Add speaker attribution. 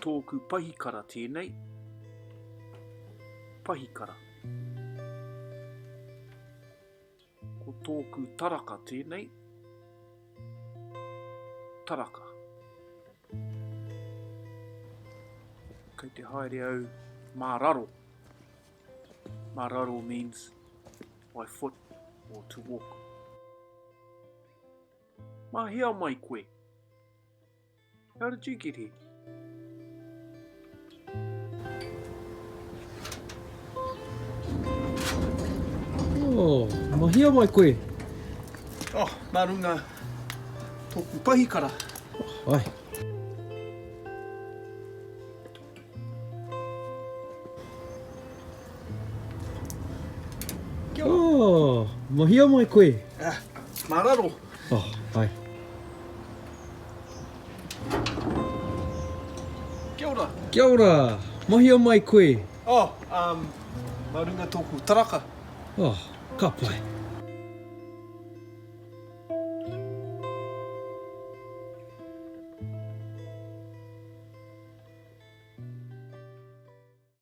Speaker 1: tōku pahikara tēnei. Pahikara. Ko tōku taraka tēnei. Taraka. Kei te haere au mā raro. Mā raro means by foot or to walk. Mā hea mai koe? How did you get here?
Speaker 2: Oh, ma hea mai koe?
Speaker 1: Oh, mā runga tōku pahikara.
Speaker 2: Oh, ai.
Speaker 1: Kia ora.
Speaker 2: Oh, ma hea mai koe?
Speaker 1: Ah, mā raro.
Speaker 2: Oh, ai.
Speaker 1: Kia ora.
Speaker 2: Kia ora. Mahia mai koe.
Speaker 1: Oh, um, ma runga tōku taraka.
Speaker 2: Oh, ka pai.